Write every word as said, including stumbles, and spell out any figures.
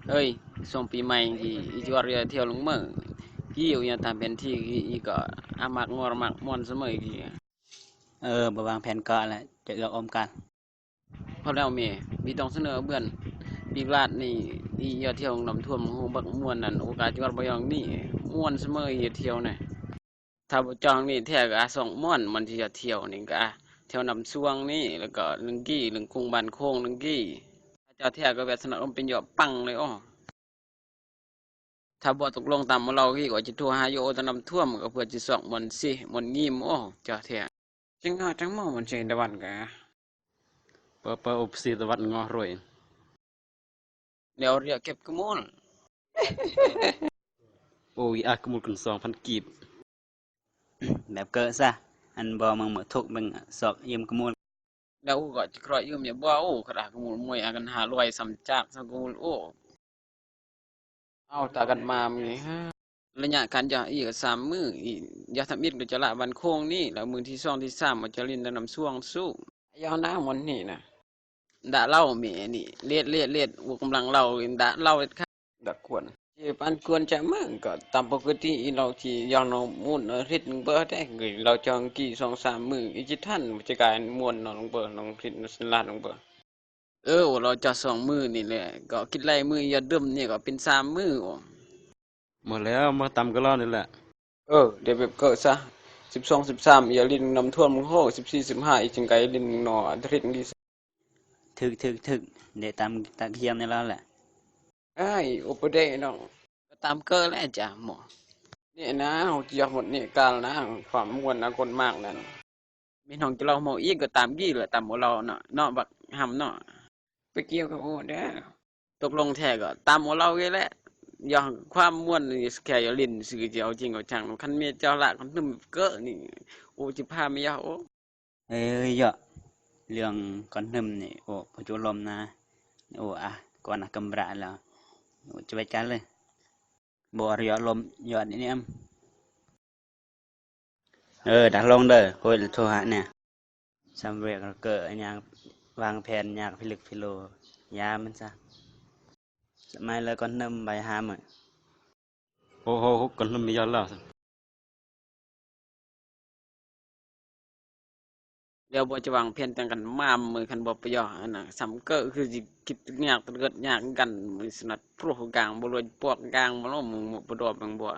Ơi, song pi mai ki, i juar ya thiau lung mơ. Ki u ya tam pen thi ki, i ka amak ngor mak mon semai ki. Ơ, ba wang pen ka la, cek gak om kal. Kau leo mi, bi tong sene buen. Bi lat ni, i ya thiau nam thuam hu bak muan nan, u ka juar bayong ni, muan semai ya thiau ne. Tha bo chong ni thiau ka song mon, mon chi ya thiau ni ka. Thiau nam suang ni, la ka lenggi, lengkung ban khong lenggi. Cha thiau ka wet sana um pin yo pang le o. Tha bo tuk long tam mo lau ki, ko chi thu ha yo o ta nam thuam, ka pua chi sok mon si, mon ngim o, cha thiau. Ching ha chang mo mon si dawan ka. Papa up si dawan ngoh roi. Leo ria kep kemul. Ôi, ah, kemul ken song phan kip. Bep ke sa, an bo mang mo thuk beng sok yum kemul. Leo u ka chi kroi yum ya bo u, kra kemul mui akan ha luai sam chak sa kemul u. Au ta kan mam ni ha. Lenya kan ja i ka sam mư, i ja tam it ka chala ban khong ni, la mư thi song thi sam ma chalin da nam suang su. Ya na mon ni na. Ndak lau mi ni, liet, liet, liet, u kemblang lau, ndak lau liet ka. Ndak kuan. Chi pan kuan cha mang ka, tampo keti i lau chi yang no mun, eh, rit nung bơ teh, gửi lau chong ki song sam mư, i chi than, chi kai muan no nung bơ, nung rit no sen la nung bơ. Ơ, u lau cha song mư ni le, ka kit lai mư ya dum ni, ka pin sam mư o. Mo le, mo tam ka lau ni le. Ơ, de bep ke sa. Sip song, sip sam, ya lin nam thuam ho, sip si, sip ha, i ching kai lin no, adrit ngi sa. Thực, thực, thực, để tắm tạc hiền này lo lạ. Ai, u pede no. Tam ke le ja mo. Ni na, u chi yah mot ni kal na, khua muan na kon mak nan. Mi nong chi lau mo i ka tam gi le tam u lau no, no bak ham no. Pe kiêu ka u de. Tuk long the ka tam u lau ge le. Yah khua muan ni skia yo lin si ke jao jing o chang no. Kan mi jao la kon num ke ni. U chi pha mi yah u. Ê, yọ, lương kon hnưm ni, ổ, pô chú lôm na, ổ, à, con à, kơm bră là, ổ, chú bê chá lê. Bộ ổ yọ lôm, yọ đi nè em. Ơ, đã lông đơ, kôi là thô hạ nè. Sam rek là cỡ nhà vang phen nhà phi lực phi lô, ya mình sa. Sa mai là kon hnưm bài ham rồi. Hô, hô, hô, kon hnưm mi yal la. Leo bo chi wang phen tang kan mam mui kan bo pyo, ana, sam ke khư ji kit nyak tơgăt nyak gan mui snat pruh gang bo loi pok gang bo lo mui mui pơdop bang bo.